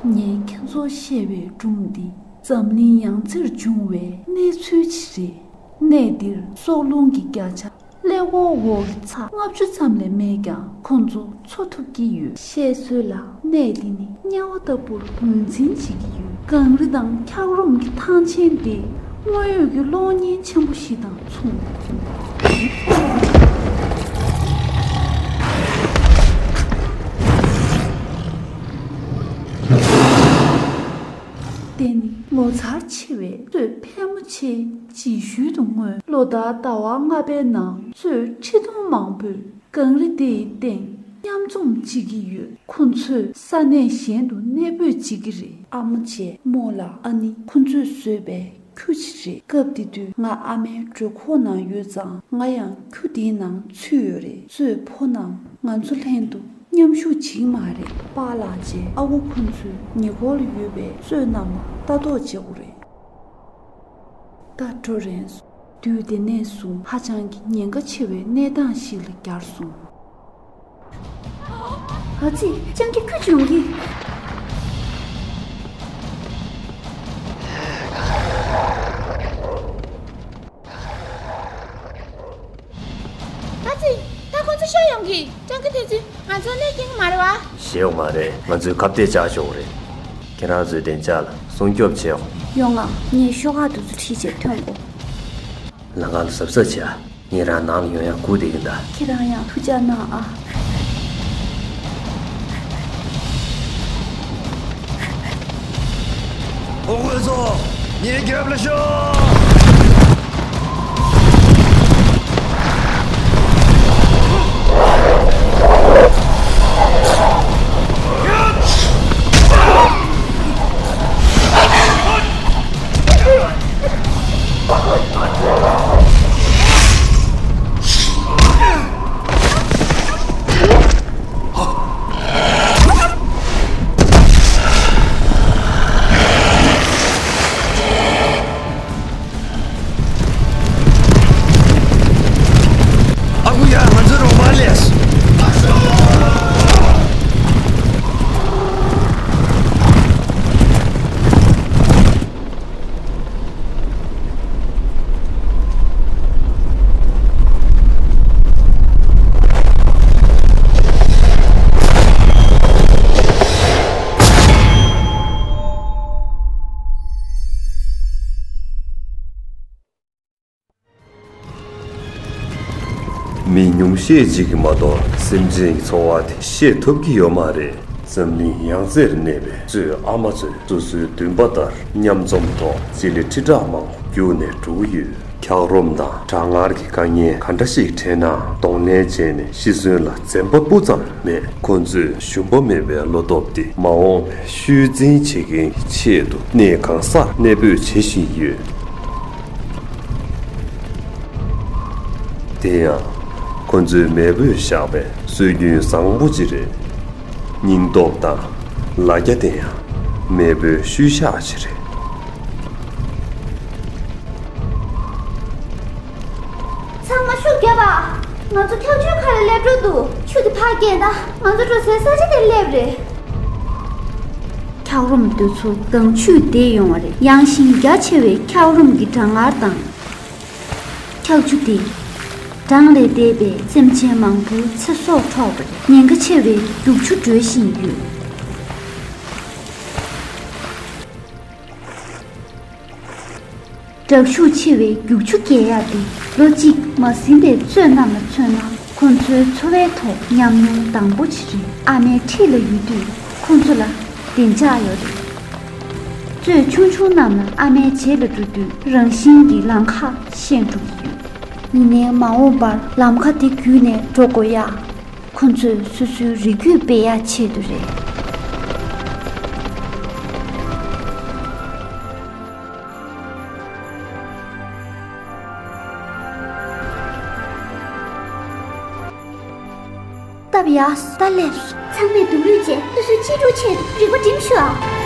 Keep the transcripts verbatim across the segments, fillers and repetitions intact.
ངས་ཁྱེད་ཚོར་བཤད་པའི་སྒྲུང་འདི་འཛམ་གླིང་ཡང་རྩེར་འབྱུང་བའི་གནས་ཚུལ་ཅིག་རེད། གནས་འདིར་སྲོག་རླུང་གི་བརྒྱ་ཆ་ཀླད་ཀོར་འོག་གི་ཚ་ལྔ་བཅུ་ཙམ་ལས་མེད་ཀྱང་ཁོང་ཚོ་འཚོ་ཐུབ་ཀྱི་ཡོད། བཤད་སྲོལ་ལ་གནས་འདི་ནི་དམྱལ་བ་ལྟ་བུར་ངོས་འཛིན་བྱེད་ཀྱི་ཡོད། གངས་རི་དང་འཁྱགས་རོམ་གྱི་ཐང་ཆེན་འདི་དངོས་ཡོད་ཀྱི་གློག་བརྙན་ཆེན་པོ་ཞིག་དང་མཚུངས། དེ་ནི་ངོ་མཚར་ཆེ་བའི་གཙོད་ཕལ་མོ་ཆེའི་རྗེས་ཤུལ་དུ་མངོན། ལོ་ལྟར་ཟླ་བ་ལྔ་པའི་ནང་གཙོད་ཁྲི་སྟོང་མང་པོས་གངས་རི་དེའི་སྟེང་མཉམ་འཛོམས་བྱེད་ཀྱི་ཡོད། ཁོ་ཚོས་ས་གནས་གཞན་དུ་གནས་སྤོས་བྱེད་ཀྱི་རེད། ཨ་མ་བྱས་རྨོ་ལགས། ཨ་ནི་ཁོ་ཚོས་བཟོས་པའི་ཁྱུ་ཅིག་རེད། སྐབས་དེ་དུས་ང་ཨ་མའི་གྲོད་ཁོག་ནང་ཡོད་ཙང་ང་ཡང་ཁྱུ་དེའི་ནང་ཚུད་ཡོད་རེད། གཙོད་ཕོ་རྣམས་ང་ཚོ་ལྷན་དུ་མཉམ་ཞུགས་བྱེད་ཀྱི་མ་རེད། པཱ་ལགས་བཅས་ཨ་ཁུ་ཁོ་ཚོས་ཉེ་འཁོར་ལ་ཡོད་པའི་གཙོད་རྣམས་ལ་ལྟ་རྟོག་བྱེད་དགོས་རེད། ད་འགྲོ་རན་སོང་། དུས་དེ་ནས་བཟུང་ཧ་ཅང་གི་ཉེན་ཁ་ཆེ་བའི་གནས་སྟངས་ཤིག་ལ་གྱུར་སོང་། ཨ་ཙི། སྤྱང་ཀི་ཁྱུ་ཅིག་ཡོང་གི། ཨ་ཙི། ད་ཁོ་ཚོ་ཤོར་ཡོང་གི། སྤྱང་ཀི་དེ་ཚོས་ང་ཚོ་གནོད་སྐྱེལ་གི་མ་རེད་བ། ཤེས་ཡོད་མ་རེད། ང་ཚོས་ཁ་གཏད་བཅག་ཆོག་གི་རེད། ཁྱེད་རང་ཚོས་བདེ་འཇགས་ལ་སྲུང་སྐྱོབ་བྱེད་འོང་། ཡོང་ང་། ངས་ཤོག་ཁག་དེ་ཚོ་ཁྲིད་བྱས་ཐོན་གོ། ལམ་ཁ་ལ་གཟབ་གཟབ་བྱེད་ཨ། ངས་རང་ནང་ལ་ཡོང་ཡ་སྒུག་བསྡད་ཀྱིན་གདའ། ཁྱེད་རང་ཡང་ཐུགས་ཅག་གནང་ཨ། ཨོ། ཁོ་ཚོ་ངའི་རྒྱབ་ལ་ཤོག། ཨ་ཁུ་ཡ། ང་ཚོའི་རོགས་པ་སླེབས། མི་ཉུང་ཤས་ཅིག་གིས་མ་གཏོགས་སེམས་ཅན་གྱི་འཚོ་བ་དེ་ཤེས་ཐུབ་ཀྱི་ཡོད་མ་རེད། འཛམ་གླིང་ཡང་རྩེར་གནས་པའི་གཙོད་ཨ་མ་ཚོས་སོ་སོའི་འདུན་པ་ལྟར་མཉམ་འཛོམས་ཐོག་སྤྱི་ལེ་ཁྲི་ཕྲག་མང་པོ་བརྒྱུད་ནས་འགྲོ་གི་ཡོད། འཁྱགས་རོམ་དང་གྲང་ངར་གྱི་དཀའ་ངལ་ག་འདྲ་ཞིག་འཕྲད་ན་གདོང་ལེན་བྱས་ནས་ཤི་གསོན་ལ་འཛེམ་པ་སྤུ་ཙམ་མེད། ཁོ་ཚོས་ཞུམ་པ་མེད་པའི་བློ་སྟོབས་དེ་མ་འོངས་པའི་ཤུལ་འཛིན་བྱེད་མཁན་གྱི་ཆེད་དུ་གནས་གང་སར་གནས་སྤོས་བྱེད་བཞིན་ཡོད། དེ་ཡང་ཁོ་ཚོས་མེས་པོས་བཞག་པའི་སྲོལ་རྒྱུན་བཟང་པོ་ཅིག་རེད། སྙིང་སྟོབས་དང་ལ་རྒྱ་དེ་ཡང་མེས་པོའི་ཤུལ་བཞག་ཅིག་རེད། ཚང་མ་ཤུགས་རྒྱོབ་ཨ། ང་ཚོ་འཁྱགས་ཆུའི་ཁ་ལ་སླེབས་འགྲོ་འདུག་ཆུ་དེ་ཕར་བརྒལ་ན་ང་ཚོ་འགྲོ་སའི་ས་ཆ་དེར་སླེབས་རེད། འཁྱགས་རོམ་དེ་ཚོ་གངས་ཆུས་འདེད་ཡོང་བ་རེད། ཡངས་ཤིང་རྒྱ་ཆེ་བའི་འཁྱགས་རོམ་གྱི་གྲང་ངར་དང་། འཁྱགས་ཆུ་དེས་གྲང་ལས་འདས་པའི་སེམས་ཅན་མང་པོའི་ཚེ་སྲོག་འཕྲོག་པ་རེད། ཉེན་ཁ་ཆེ་བའི་རྒྱུག་ཆུ་སྒྲོལ་བཞིན་ཡོད། དྲག་ཤུགས་ཆེ་བའི་རྒྱུག་ཆུ་རྒྱས་ཡག་འདི་ལོ་གཅིག་མ་ཟིན་པའི་གཙོད་རྣམས་ལ་མཚོན་ན། ཁོ་ཚོའི་འཚོ་བའི་ཐོག་ཉམས་མྱོང་དང་པོ་ཅིག་རེད། ཨ་མའི་འཁྲིས་ལ་ཡོད་དུས་ཁོ་ཚོ་ལ་བདེ་འཇགས་ཡོད་རེད། གཙོད་ཆུང་ཆུང་རྣམས་ལ་ཨ་མའི་རྗེས་ལ་འགྲོ་དུས་རང་བཞིན་གྱིས་ལམ་ཁ་ཤེས་འགྲོ་གི་ཡོད། ཡིན་ནའི་མ་འོངས་པར་ལམ་ཁ་དེ་བརྒྱུད་ནས་འགྲོ་དགོས་ཡ། ཁོ་ཚོས་སོ་སོའི་རིགས་རྒྱུད་སྤེལ་ཡག་ཆེད་དུ་རེད། སྟབས་ཡག་སོང་། ད་སླེབས་སོང་། ཚང་མས་སྡུག་རུས་བྱས་སོ་སོའི་གཅེས་ཕྲུག་ཆེད་དུ་རིག་པ་སྒྲིམ་ཤོག་ཨ།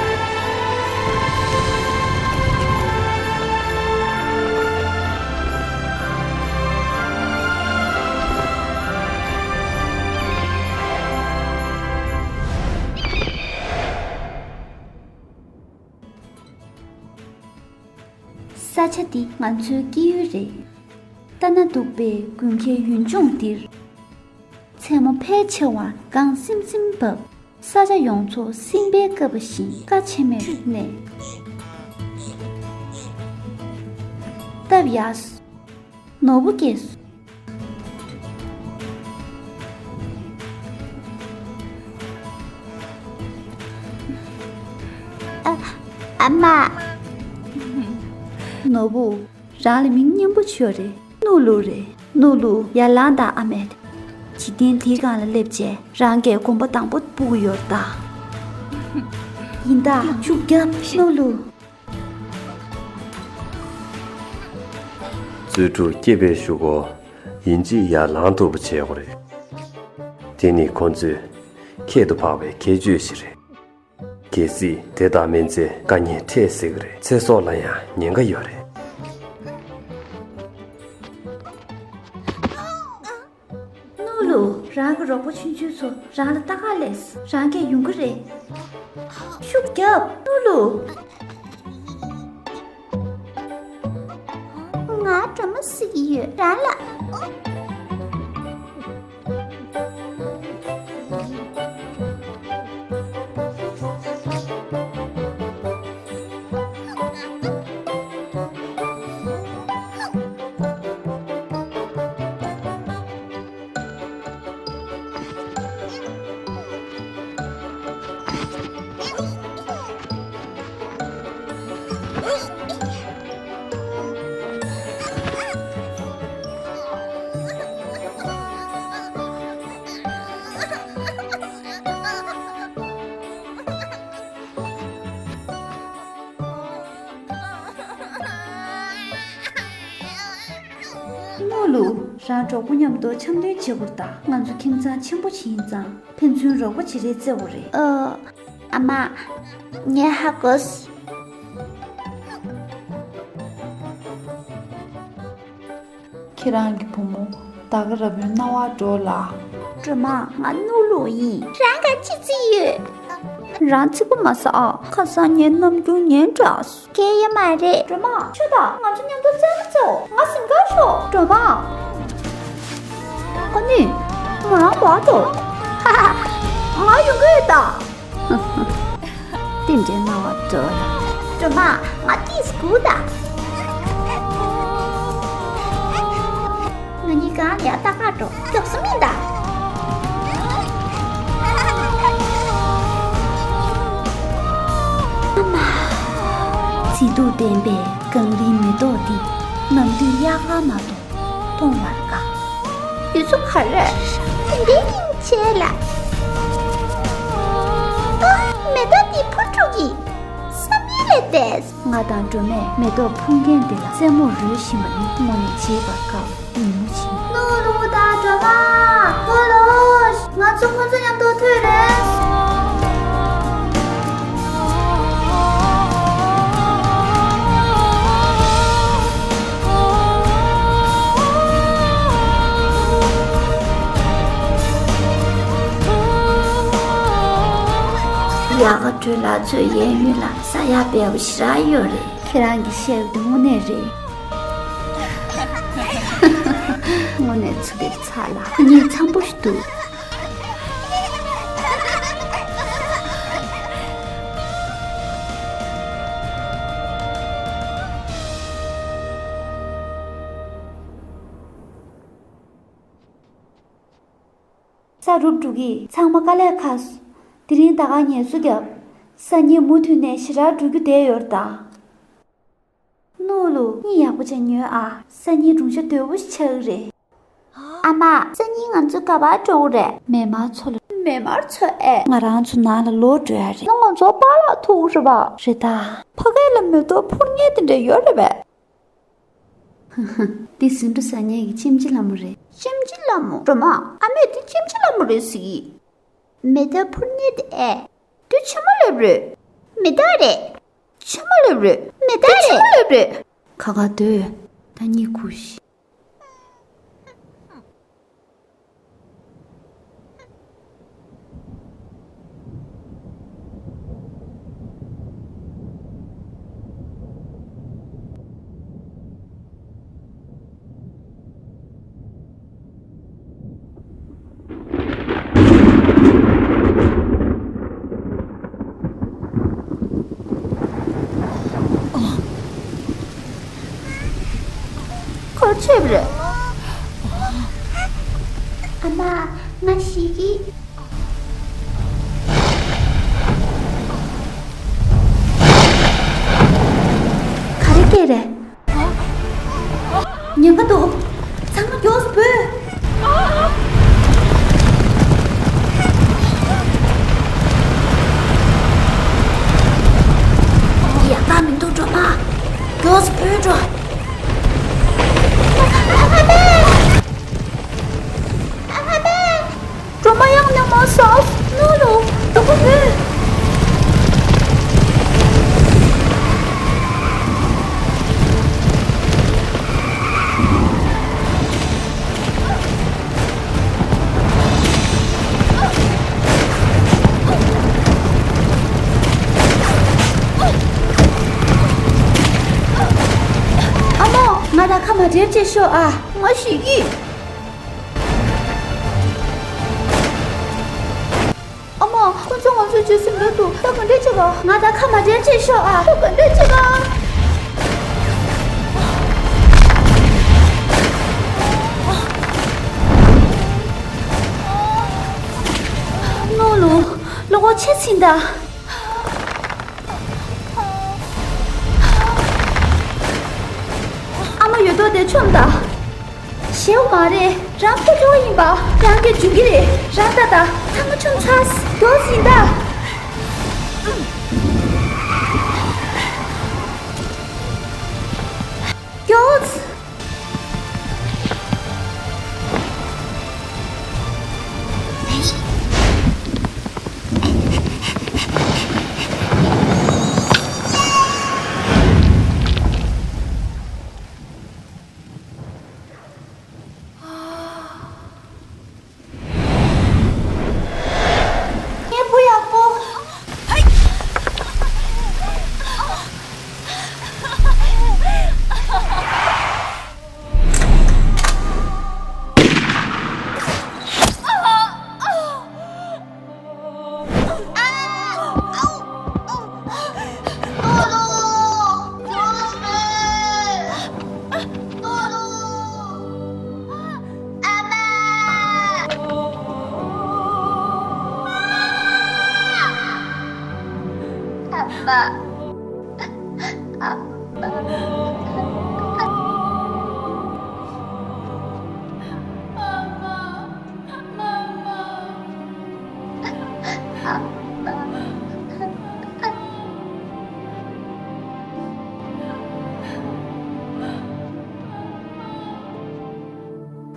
ཆ་འདི་ང་ཚོའི་སྐྱེ་ཡུལ་རེད། ལྟ་ན་སྡུག་པའི་དགུན་ཁའི་ཡུལ་ལྗོངས་འདིར། མཚན་མོ་ཕལ་ཆེ་བར་གངས་སིམ་སིམ་བབས། ས་ཆ་ཡོངས་རྫོགས་སིམ་པའི་སྐབས་བཞིན་ཁ་ཕྱེ་མའི་རིག་གནས། སྟབས་ཡག་སོང་། ནོར་བུ་སྐྱེས་སོང་། ཨ། ཨ་མ། ནོར་བུ། རང་ལ་མིང་སྙན་པོ་ཅིག་ཡོད་རེད། ནོར་ལུག་རེད། ནོར་ལུག་ཡར་ལངས་དང་ཨ་མས། འཇིག་རྟེན་འདིའི་སྒང་ལ་སླེབས་བྱས་རང་གིས་གོམ་པ་དང་པོ་སྤོ་གི་ཡོད་རེད་ད། ཡིན་ད། ཤུགས་རྒྱབ་ནོར་ལུག། རྩོལ་སྒྲུབ་སྐྱེས་པའི་གཞུག་གུ་ཡིན་གཅིག་ཡར་ལངས་ཐུབ་པ་བྱེད་དགོས་རེད། དེ་ནི་ཁོ་ཚོའི་ཁྱད་དུ་འཕགས་པའི་ཁྱད་ཆོས་ཤིག་རེད། གལ་སྲིད་དེ་དག་མིན་ཚེ་དཀའ་ངལ་འཕྲད་སྲིད་ཀྱི་རེད། ཚེ་སྲོག་ལ་ཡང་ཉེན་ཁ་ཡོད་རེད། ནོར་ལུག། རང་གི་རོགས་པ་ཆུང་ཆུང་ཚོ་རང་ལ་ལྟ་ག་སླེབས་སོང་། རང་གིས་ཡོང་གི་རེད། ཤུགས་རྒྱབ་ནོར་ལུག། ང་སྒྲོལ་མ་ཟེར་གྱི་ཡོད། རང་ལ། ནོར་ལུག། རང་གྲོགས་པོ་མཉམ་དུ་འཆམ་མཐུན་བྱེད་དགོས་ད། ང་ཚོ་ཁྱིམ་ཚང་ཆེན་པོ་ཞིག་ཡིན་ཙང་ཕན་ཚུན་རོགས་པ་བྱེད་རེས་བརྩེ་བོ་རེད། ཨ། ཨ་མ། ངས་ཧ་གོ་སོང་། ཁྱེད་རང་གི་བུ་མོ་ད་ག་རང་བུའི་སྣང་བ་འགྲོ་ལ། སྒྲོལ་མ། ང་ནོར་ལུག་ཡིན། རང་ག་ཅི་བརྩི་ཡོད། རང་ཚིག་པ་མ་ཟ་ཨ། ཁ་སང་ངའི་རྣམ་འགྱུར་ངན་དྲགས་སོང་། གལ་ཡོད་མ་རེད། སྒྲོལ་མ། ཤོག་ད། ང་ཚོ་མཉམ་དུ་རྩེད་མོ་རྩེའོ། ང་གཟིམ་ཁར་ཤོག། སྒྲོལ་མ། ཨ་ནི། མོ་རང་བར་དུ། ཧ་ཧ། ང་ཡོང་གི་ཡོད་ད། དེ་འདྲའི་སྣང་བ་འགྲོ་ལ། སྒྲོལ་མ། ང་ཏིས་སྒུག་ད། ང་གཉིས་གང་ལ་ཡ་ལྟ་ག་འགྲོ། མགྱོགས་སེ་མིན་ད། ཨ་མ། མཛེས་སྡུག་ལྡན་པའི་གངས་རིའི་མེ་ཏོག་འདི་ནམ་དུས་དབྱར་ཁར་མ་གཏོགས། མཐོང་བར་དཀའ། དུས་ཚོད་ག་རེ། དེ་འདྲའི་རིང་བྱས་ལ། ཨ། མེ་ཏོག་འདི་འཕུར་འགྲོ་གི། བསམ་ཡུལ་ལས་འདས། ང་དང་སྒྲོལ་མས་མེ་ཏོག་འཕུར་མཁན་འདི་ལ་རྩེད་མོ་རོལ་བཞིན་པ་ནི་དངོས་གནས་བརྗེད་པར་དཀའ་བའི་ཉིན་མོ་ཞིག་ནོར་ལུག་དང་སྒྲོལ་མ། ཨོ་ལོ། ང་ཚོ་ཁོ་ཚོ་མཉམ་དུ་ཐུག་རན། ཡག་ག་སྒྲོལ་ལགས་ཚོའི་གཡས་གཡོན་ལ་ས་ཡག་འབེལ་པོ་ཞེ་དྲག་ཡོད་རེད། ཁྱེད་རང་གིས་བཤད་པ་དེ་དངོས་གནས་རེད། དངོས་གནས་ཚུལ་འདིར་ཚར་ལ་ཁོ་གཉིས་འཚམ་པོ་ཞིག་འདུག་ས་རུབ་འགྲོ་གི། ཚང་མ་དཀའ་ལས་ཁག་སོང་། དེ་རིང་ད་ག་ངལ་གསོ་རྒྱབ། སང་ཉིན་མུ་མཐུད་ནས་ཞེ་དྲག་འགྲོ་རྒྱུ་བསྡད་ཡོད་རེད་ད། ནོར་ལུག། གཉིད་ཡག་པོ་ཅིག་ཉོན་ཨ། སང་ཉིན་སྒྲུང་བཤད་དོད་པོ་ཞིག་ཆགས་ཀྱི་རེད། ཨ་མ། སང་ཉིན་ང་ཚོ་ག་པར་འགྲོ་གི་རེད། མེ་དམར་མཚོ་ལ། མེ་དམར་མཚོ་ཨེ། ང་རང་ཚོ་ནང་ལ་ལོག་འགྲོ་ཡ་རེད། ང་ཚོ་པཱ་ལགས་ཐུག་རེད་པ། རེད་ད། ཕ་གི་ལ་མེ་ཏོག་འཕུར་མཁན་དེ་འདྲ་ཡོད་རེད་པས། འདི་ཟིང་འཁྲུག་ཟ་མཁན་གྱི་ཅེམ་ཅི་ལྷ་མོ་རེད། ཅེམ་ཅི་ལྷ་མོ། སྒྲོལ་མ། ཨ་མས་འདི་ཅེམ་ཅི་ལྷ་མོ་རེད་ཟེར་གི། མེ་ཏོག་འཕུར་མཁན་དེ་ཨེ། དུས་ཆེན་མོ་སླེབས་རེད། མེ་ཏོག་རེད། ཆེན་མོ་སླེབས་རེད། མེ་ཏོག་རེད། ཆེན་མོ་སླེབས་རེད། ཁ་ཁ་སྡོད། ད་གཉིད་ཁུག་ཤིག་ཆོད་པ་རེད། ཨ་མ། ང་ཤི་གི། ག་རེ་སྐད་རེད། ཉེན་ཁ་འདུག་ཚང་མ་མགྱོགས་སུ་བུད། ཡག་པ་མི་འདུག་སྒྲོལ་མ། མགྱོགས་སུ་བུད་འགྲོ། སྒྲོལ་མ་ཡང་ནས་མ་སོང་། ནོ་ལོ། སྡུག་པོ་བུད། ཨ་མོ། ང་དང་ཁ་མ་འབྲལ་བྱེད་ཤོག་ཨ། ང་ཤི་གི། ཨ་མ། ཁོ་ཚོ་ང་ཚོའི་རྗེས་སུ་འབྲོས་འདུག་ད་ག་འདྲ་བྱེད་ག་ང་དང་ཁ་མ་འབྲལ་བྱེད་ཤོག་ཨ། ད་ག་འདྲ་བྱེད་ག་ནོ་ལོ། བློ་ཁོག་ཆེ་ཟིན་ད། ཨ་མ་ཡོད་དོ་དེ་ཆོམ་ད། ཞེའུ་མ་རེད། རང་ཕོ་ཁྱོ་ཡིན་པ། རང་གི་འཇུག་གི་རེད། རང་ད་ད་ཐང་ཆུང་ཚ་མགྱོགས་ཡིན་ད། མགྱོགས། ངའི་བུ་ཡག་པོ།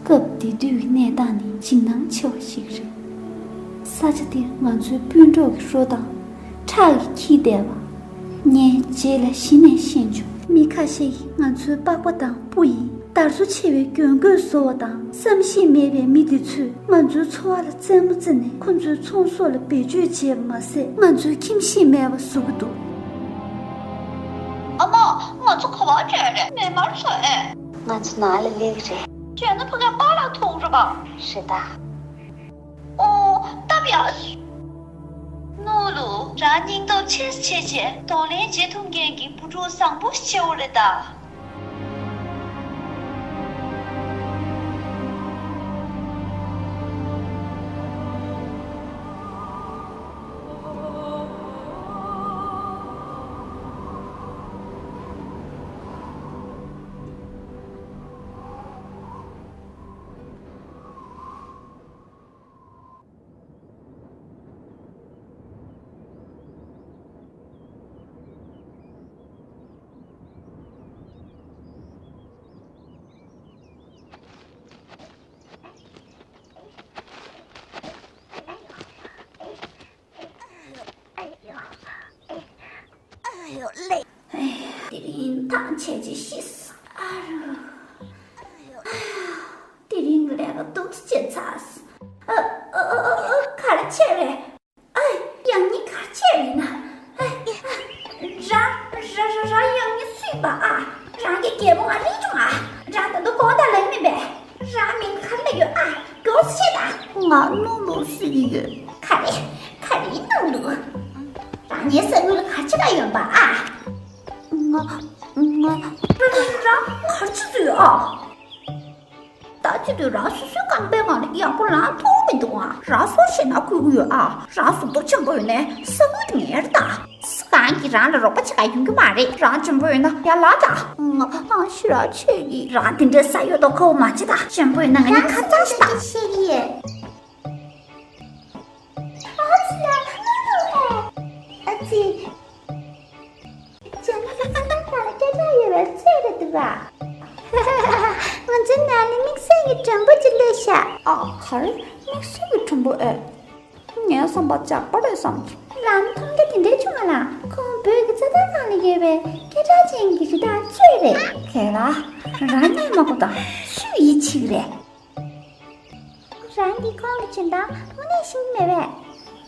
སྐབས་དེ་དུས་ཀྱི་གནས་སྟངས་ནི་འཇིགས་སྣང་ཆེ་བ་ཞིག་རེད། ས་ཆ་དེར་ང་ཚོའི་སྤུན་གྲོགས་ཀྱི་རོ་དང་ཁྲག་གིས་འཁྱིལ་བསྡད་པ། ངས་རྗེས་ལ་གཞི་ནས་ཤེས་བྱུང་། མི་ཁ་ཤས་ཀྱིས་ང་ཚོའི་པགས་པ་དང་སྤུ་ཡིས་དར་སོ་ཆེ་བའི་གྱོན་གོས་བཟོ་བ་དང་། བསམ་ཤེས་མེད་པའི་མི་འདི་ཚོས་ང་ཚོའི་འཚོ་བ་ལ་རྩེད་མོ་རྩེ་ནས་ཁོ་ཚོའི་ཚོང་ཟོག་ལ་བེད་སྤྱོད་བྱས་པ་མ་ཟད། ང་ཚོའི་ཁྱིམ་གཞིས་མེད་པ་བཟོ་གི་འདུག་ཨ་མ། ང་ཚོ་ག་པར་བྲོས་རེད། མེ་མར་ཚོས། ང་ཚོ་ནང་ལ་སླེབས་རེད། བྲོས་ན་ཕ་གིར་པཱ་ལགས་ཐུག་རེད་པ། རེད་ད། ཨོ། སྟབས་ཡག་ནོ་ལུ། རང་སྙིང་སྟོབས་ཆེ་ཆེ་བྱས་གདོང་ལེན་བྱེད་ཐུབ་མཁན་གྱི་བུ་ཕྲུག་བཟང་པོ་ཞིག་བྱེད་འོ་རེད་ད། ཨ་ཡོ་ལེ། ཨེ། དེ་རིང་ཐང་ཆད་ཅིག་ཤི་སོང་། ཨ་རུ། ཨ་ཡོ། དེ་རིང་གི་ལས་ཀ་སྡུག་ཅིག་ཆགས་སོང་། ཨ་ཨ་ཨ་ཨ། ག་རེ་བྱས་རེད། ཨ། ཡང་ཉིན་ག་རེ་བྱས་རེད་ན། ཨ། ར་ར་ར་ར། ཡང་ཉིན་སུས་པ་ཨ། རང་གི་རྒྱལ་པོ་ང་རིག་བྱུང་ཨ། རང་ད་དུང་དགོངས་དག་ལེན་མིན་པས། རང་མིང་ག་རེ་ལབ་ཡོད་ཨ། མགྱོགས་སེ་བཤད་ད། ང་ནོ་ལོ་ཟེར་གྱི་ཡོད། ག་རེ། ག་རེ་ཡིན་ནོ་ལོ། རང་ངའི་ས་ངོས་ལ་ག་རེ་བྱེད་ག་ཡོང་པ་ཨ། ང་ང་། རང་ག་རེ་བྱེད་ཀྱི་ཡོད་ཨ། དེ་དུས་རང་སོ་སོའི་རྐང་པའི་སྒང་ལ་ཡག་པོ་ལངས་ཐུབ་མི་འདུག་ཨ། རང་སོ་ཞེད་སྣང་འཁོལ་གྱི་ཡོད་ཨ། རང་གཟུགས་སྟོབས་ཆེན་པོ་ཡོད་ནའི་ས་བོན་ངེར་ད། སུ་གང་གིས་རང་ལ་རོགས་པ་བྱེད་ག་ཡོང་གི་མ་རེད། རང་ཆེན་པོ་ཡོད་ན་ཡར་ལངས་ད། ང་ང་ཞེ་དྲག་ཆེ་གི། རང་དེ་འདྲའི་ས་ཡོད་མདོག་ཁ་པོ་མ་བྱེད་ད། ཆེན་པོ་ཡོད་ན་ང་གཉིས་ཁ་རྩང་ཞིག་ད། ཤེས་ཀྱི་ཡོད། ཨ་ཙི། ཨ་ཙི། ཁྱེད་ང་ཚོ་ཚང་མ་ག་ལ་སྐད་གྲགས་ཡོད་པའི་རྩེད་རེད་འདུག་ག་ང་ཚོའི་ནང་ནས་དམིགས་བསལ་གྱི་མགྲོན་པོ་ཅིག་སླེབས་ཤག་ཨ། ག་རེ། དམིགས་བསལ་གྱི་མགྲོན་པོ་ཨེ། ངའི་བསམ་པ་ཇག་པ་རེད་བསམ་གྱི། ལམ་མཐོང་རྒྱ་དེ་འདྲའི་བྱུང་བ་ལ། ཁོང་བོད་ཀྱི་རྩེད་ཐང་སྒང་ལ་ཡོད་པའི་སྐད་གྲགས་ཅན་གྱི་རི་དྭགས་གཙོད་རེད། ཁྱེད་ལ་རང་ཉིད་མ་གོ་དང་སུས་ཡིད་ཆེས་ཀྱི་རེད། རང་གིས་ཁོང་གི་འཇོན་ཐང་དངོས་གནས་ཤེས་ཀྱི་མེད་པས།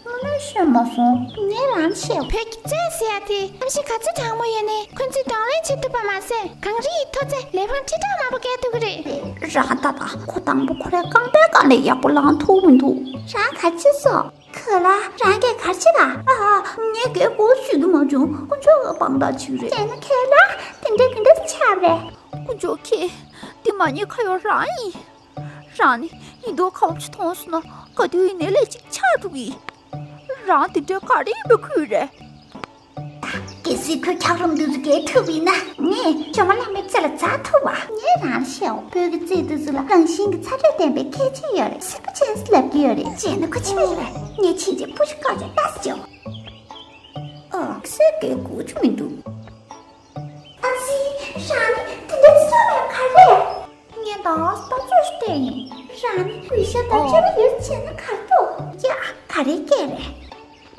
དངོས་གནས་ཤེས་མ་སོང་། ངས་རང་ཤེས། བོད་ཀྱི་རྩེད་ཟེར་ཡ་དེ་གནམ་གཤིས་ག་ཚོད་གྲང་མོ་ཡོད་ནའི་ཁོ་ཚོས་གདོང་ལེན་བྱེད་ཐུབ་པ་མ་ཟད། གངས་རི་ཡི་མཐོ་ཚད་ལས་འཕང་ཁྲི་ཕྲག་མང་པོ་བརྒལ་ཐུབ་ཀྱི་རེད། རང་ད་ད་ཁོ་དང་པོ་ཁོ་རའི་རྐང་པའི་སྒང་ལས་ཡག་པོ་ལངས་ཐུབ་མི་འདུག་རང་ག་རེ་བྱས་སོང་། ཁོ་ལ་རང་གིས་ག་རེ་བྱས་པ། ཨ་ཨ། ངས་གའི་གོ་ཞུ་གི་མ་བྱུང་། དཀོན་མཆོག་གི་དཔང་རྟགས་ཅིག་རེད། བྱས་ན་ཁོ་ལ་དེ་འདྲ་དེ་འདྲ་ཆགས་པ་རེད། དཀོན་མཆོག་མཁྱེན། འདི་མ་ཉེས་ཁ་གཡོག་རང་ཡིན། རང་ནི་ཡིན་མདོག་ཁ་པོ་ཅིག་མཐོང་སོང་ན་ག་དུས་ཡིན་ནའི་ལས་ཅིག་ཆགས་འགྲོ་གི་ཡིན། རང་དེ་འདྲའི་ག་རེ་ཡིན་པའི་ཁུལ་རེད། གལ་སྲིད་ཁོས་འཁྱགས་རོམ་འདི་ཚོ་བརྒལ་ཐུབ་པ་ཡིན་ན། ངས་ཇོ་མོ་གླང་མའི་རྩེ་ལ་འཛེག་ཐུབ་པ། ངས་རང་ལ་བཤད་འོ། བོད་ཀྱི་རྩེད་འདི་ཚོ་ལ་རང་བཞིན་གྱི་ཚ་དྲོད་ལྡན་པའི་ཁྱད་ཆོས་ཡོད་རེད། སྲིད་པ་ཅན་ཟེར་ལབ་ཀྱི་ཡོད་རེད། བྱས་ན་ཁོ་ཆི་མོ་རེད། ངས་ཕྱིན་ཆད་སྤུ་ཤུ་བཀག་ཅིག་ལྟ་ཟེར་བྱས་འོ། ཨ། སེ་གའི་གོ་ཆུ་མི་འདུག་ཨ་ཙི། རང་ནི་དེ་འདྲའི་ཚ་བའི་ག་རེ། ངས་ད་ལྟ་ཚོད་བལྟས་ཡིན། རང་ནི་གུས་ཞབས་དང་ཨོ། ཆེ་བ་ཡོད་བྱས་ན་ག་རེ་འདུག་ཡ། ག་རེ་སྐད་རེད།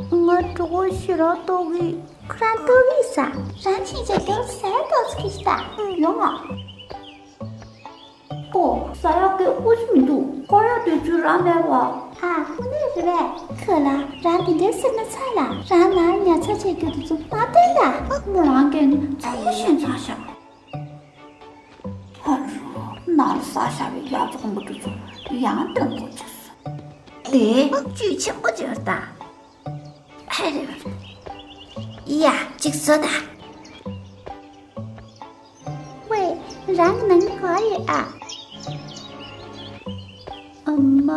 ང་གྲོད་ཁོག་ཞེ་དྲག་ལྟོགས་གི། ཁོ་རང་ལྟོགས་གི་ས། རང་ཕྱིན་ཆད་དེ་ཟ་ཡ་ཏོག་ཙམ་ཁྱེར་ཤོག་ད། ཡོང་ང་། ཨོ། ཟ་ཡག་གི་དབུགས་མི་འདུག་སྐོར་ཡག་དུས་ཚོད་རག་མེད་པ། ཨ། དངོས་གནས་རེད་པས། ཁོ་ལ་རང་དེ་འདྲའི་སེར་སྣ་ཚ་ལ། རང་ནར་ཉར་ཚགས་བྱེད་རྒྱུ་དེ་ཚོ་མ་སྟོན་ད། མོ་རང་གིས་ནི་ཚང་མ་ཤེས་ཚར་ཤག་ཨ་རོ། ནར་ཟ་བཞག་པའི་ཡ་ཚོགས་མོ་དེ་ཚོ་ཡང་སྟོན་དགོས་བྱུང་སོང་། དེ་བཅུད་ཆེན་པོ་ཅིག་རེད་ད། ཧེ་རེད། ཡ། ཅིག་ཟོ་ད། ཝེ། རང་གི་ནང་མི་ག་པར་ཡོད་ཨ། ཨ་མ།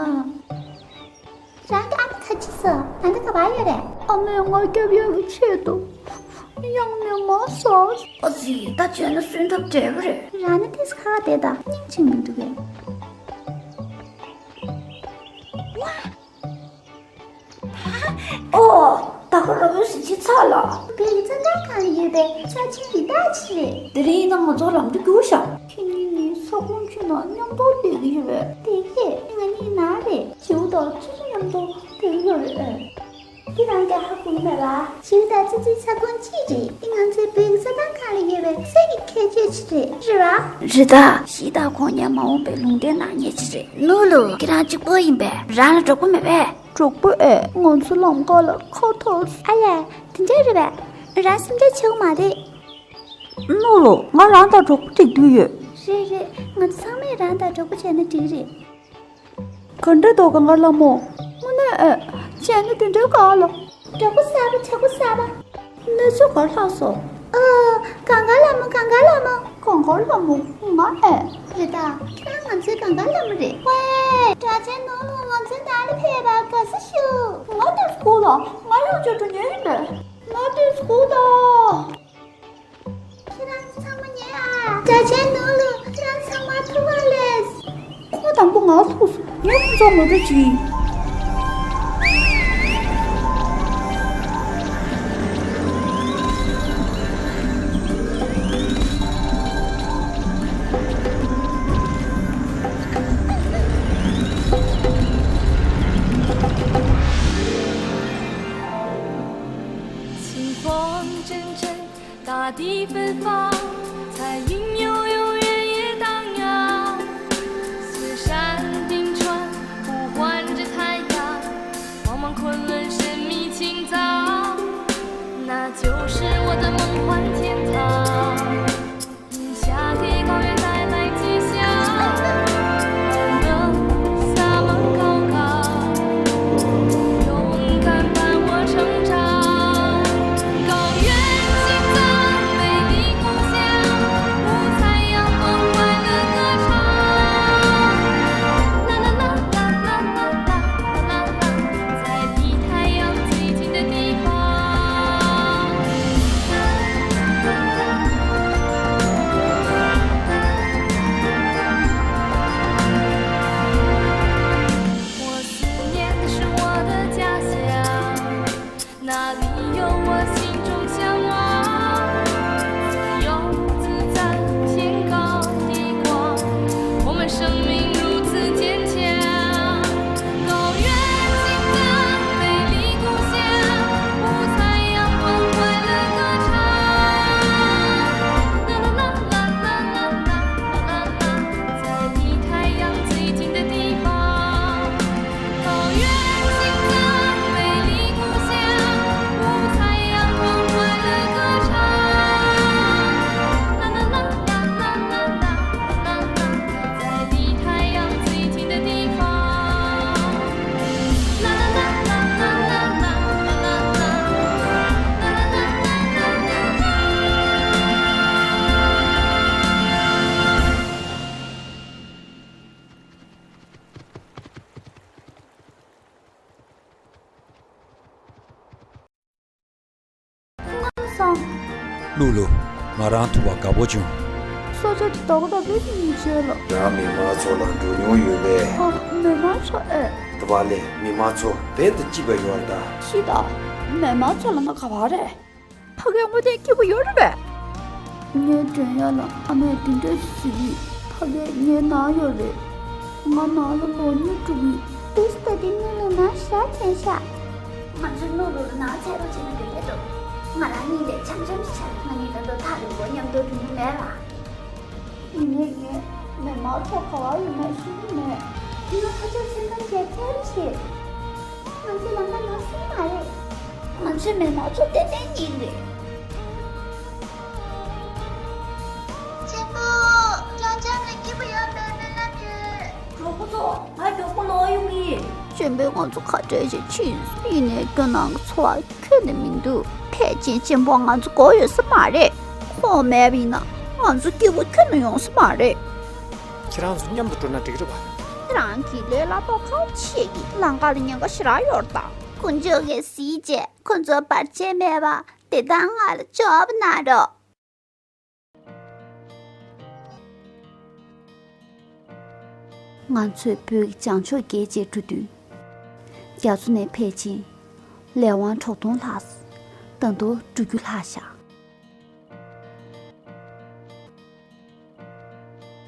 རང་གི་ཨ་མ་ག་ཅི་སོང་། ད་ལྟ་ག་པར་ཡོད་རེད། ཨ་མས་ང་སྐྱོབ་ཡག་གི་ཆེད་དུ་གཡང་ནས་མར་ཟགས། ཨ་ཙི། ད་བྱས་ན་གསོན་ཐབས་བྲལ་བ་རེད། རང་ནི་ཏིས་ཁ་བ་དེ་དང་སྙིང་རྗེ་མི་འདུག་གས། ཨོ། ད་ག་རང་བོད་ཟིན་བྱེད་ཚར་ལ། བོད་ཀྱི་རྩྭ་ཐང་སྒང་ལ་ཡོད་པའི་ས་ཆེན་རི་དྭགས་ཅིག་རེད། དེ་རིང་ཡིན་ན་ང་ཚོ་ལམ་དུ་རྒྱུགས་ཤག་ཁྱེད་གཉིས་ནི་ས་ཁོངས་ཆུང་ན་མཉམ་དུ་བསྡད་ཀྱི་ཡོད་པས། བསྡད་ཀྱི་ཡོད། ང་གཉིས་ན་རེད། བྱིའུ་དང་ཙི་ཙི་མཉམ་དུ་བསྡད་ཀྱི་ཡོད་རེད། ཨེ། འདི་རང་གིས་ཧ་གོ་གི་མེད་པ། བྱིའུ་དང་ཙི་ཙིའི་ས་ཁོངས་གཅིག་རེད། འདི་ང་ཚོའི་བོད་ཀྱི་རྩྭ་ཐང་སྒང་ལ་ཡོད་པའི་གསེར་གྱི་ཁྱད་ཆོས་ཅིག་རེད། རེད་པ། རེད་ད། གཞི་བདག་ཁོང་ཉིད་མ་འོངས་པའི་ལུང་བསྟན་གནང་མཁན་ཅིག་རེད། ནོར་ལུ། ཁྱེད་རང་གཅིག་པོ་ཡིན་པས། རང་ལ་གྲོགས་པོ་མེད་པས། གྲོགས་པོ་ཨེ། ང་ཚོ་ལམ་ཁ་ལ་ཁ་འཐོར། ཨ་ལས། དེ་འདྲ་རེད་པས། རང་སེམས་ཁྲལ་བྱེད་དགོས་མ་རེད། ནོར་ལུ། ང་རང་དང་གྲོགས་པོ་སྒྲིག་འདོད་ཡོད། རེད་རེད། ང་ཚོ་ཚང་མས་རང་དང་གྲོགས་པོ་བྱས་ན་འགྲིག་རེད། ག་འདྲ་འདུག་གངས་དཀར་ལྷ་མོ། དངོས་གནས་ཨེ། བྱས་ན་དེ་འདྲའི་དགའ་ལ། གྲོགས་པོ་གསར་པ། གྲོགས་པོ་གསར་པ། གནས་ཚུལ་ག་རེ་ལྷག་སོང་། ཨ། གངས་དཀར་ལྷ་མོ། གངས་དཀར་ལྷ་མོ། གངས་དཀར་ལྷ་མོ། ང་ཨེ། རེད་ད། ཁྱེད་རང་ང་ཚོའི་གངས་དཀར་ལྷ་མོ་རེད། ཝེ། སྒྲ་གཅན་ནོར་ལུ་ང་ཚོའི་ནང་ལ་ཕེབས་པར་དགའ་བསུ་ཞུ། ང་ལྟོས་སྒུག་ལ། ང་ཡང་བསྐྱར་འགྲོ་མཁན་ཡིན་པས། ང་ལྟོས་སྒུག་དང་། ཁྱེད་རང་ཚོ་ཚང་མ་ཉལ་ཨ། སྒྲ་གཅན་ནོར་ལུ། ཁྱེད་རང་ཚོ་ཚང་མ་ཐུག་ག་ལེགས། ཁོ་དང་པོ་ང་ཐུག་སོང་། ངས་ཁོ་ཚོར་ངོ་སྤྲོད་བྱེད་ཀྱི་ཡིན། ཀླུ་ལུ། ང་རང་ཐུག་པ་དགའ་པོ་བྱུང་། ས་ཆ་དེ་ད་ག་ད་བོད་ཀྱི་མི་ཆེ་ལ། རང་མི་མང་ཚོ་ལ་འགྲོ་མྱོང་ཡོད་པས། ཨ། མི་མང་ཚོ་ཨེ། དེ་བ་ལས་མི་མང་ཚོ་བོད་དུ་སྐྱིད་པ་ཡོད་ད། ཤི་ད། མི་མང་ཚོ་ལ་ན་ག་བ་རེད། ཕ་གའི་དངོས་གནས་སྐྱིད་པོ་ཡོད་རེད་པས། ངའི་དྲན་ཡག་ལ་ཨ་མས་དེ་འདྲ་ཞིག་ཟེར་གི། ཕ་གའི་ངའི་ནང་ཡོད་རེད། ང་ནང་ལ་ལོ་གཉིས་དྲུག་གི། དུས་ད་དེ་ནི་ལོ་ན་ཤ་ཆེན་ཤ། ང་ཚོའི་ནོར་ལུག་ལ་ནང་ཚད་རོགས་བྱས་ན་འགྲིག་གི་འདུག་ང་རང་གཉིད་ལས་འཆམ་འཆམ་ཞིག་བྱས། ང་གཉིས་ད་དུང་ཐག་རིང་པོ་མཉམ་དུ་འགྲོ་རྒྱུ་མེད་ལ། ཡིན་ནའི་ངས་མི་མང་ཚོ་ག་བ་ཡོད་མེད་ཤེས་ཀྱི་མེད། ང་ཁ་ཆེ་སེམས་ཁམས་བྱས་ཐལ་ཆེ། ང་ཚོའི་ལམ་ཁ་ནང་སྲིད་མ་རེད། ང་ཚོའི་མི་མང་ཚོ་ཏན་ཏན་ཡིན་རེད། གཅེན་པོ། ཅང་ཅང་ལ་སྐྱིད་པོ་ཡོད་པའི་སྨོན་ལམ་ཡོད། གྲོགས་པོ་ཚོ། ང་མགྱོགས་པོ་ལོག་ཡོང་གི་ཡིན། གཅེན་པོས་ང་ཚོ་ཁ་བྲལ་བྱས་ཕྱིན། ཡིན་ནའི་ཁྱོད་ནང་གི་འཚོ་བ་ཁྱོན་ནས་མི་འདུག་ཕལ་ཆེར་གཅེན་པོ་ང་ཚོ་དགོས་ཡོད་ས་མ་རེད། ཁོང་མེད་པ་ཡིན་ན་ང་ཚོ་སྐྱིད་པོ་ཁྱོན་ནས་ཡོང་ས་མ་རེད། ཁྱེད་རང་ཚོ་མཉམ་དུ་འགྲོ་ན་འགྲིག་རེད་པ། ཁྱེད་རང་གིས་ལས་སླ་པོ་གང་བྱེད་ཀྱི། ལམ་ཁ་ལ་ཉེན་ཁ་ཞེ་དྲག་ཡོད་རེད་ད། དཀོན་མཆོག་གིས་གཟིགས་བྱས་ཁོ་ཚོ་བར་ཆད་མེད་པ་དེ་དག་ང་ལ་བཅོ་བ་གནང་རོགས། ང་ཚོས་བོད་ཀྱི་བྱང་ཕྱོགས་བརྒལ་བྱས་འགྲོ་དུས། རྒྱ་མཚོ་ནས་ཕལ་ཆེར་ལས་དབང་དྲུག་སྟོང་ལྷག་ད་དུང་འགྲོ་རྒྱུ་ལྷག་བཞག་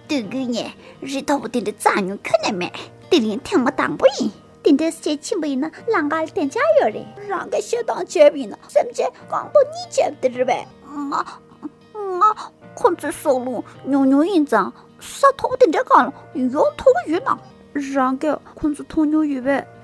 དུས་རྒྱུན་ནས་རི་མཐོ་པོ་དེ་འདྲ་འཛེགས་མྱོང་ཁྱོན་ནས་མེད། དེ་རིང་ཐེངས་མ་དང་པོ་ཡིན། དེ་འདྲ་བྱས་ཕྱིན་པ་ཡིན་ན་ལམ་ཁ་ལ་བདེ་འཇགས་ཡོད་རེད། རང་གིས་བཤད་སྟངས་བྱས་པ་ཡིན་ན་སེམས་ཅན་རྐང་པ་གཉིས་བྱས་པ་དེ་རེད་པས། ང་ང་ཁོ་ཚོའི་སྲོག་རླུང་ཉུང་ཉུང་ཡིན་ཙང་ས་མཐོ་པོ་དེ་འདྲའི་སྒང་ལ་ཡོང་ཐུབ་ཀྱི་ཡོད་ན། རང་གིས་ཁོ་ཚོ་མཐོང་མྱོང་ཡོད་པས།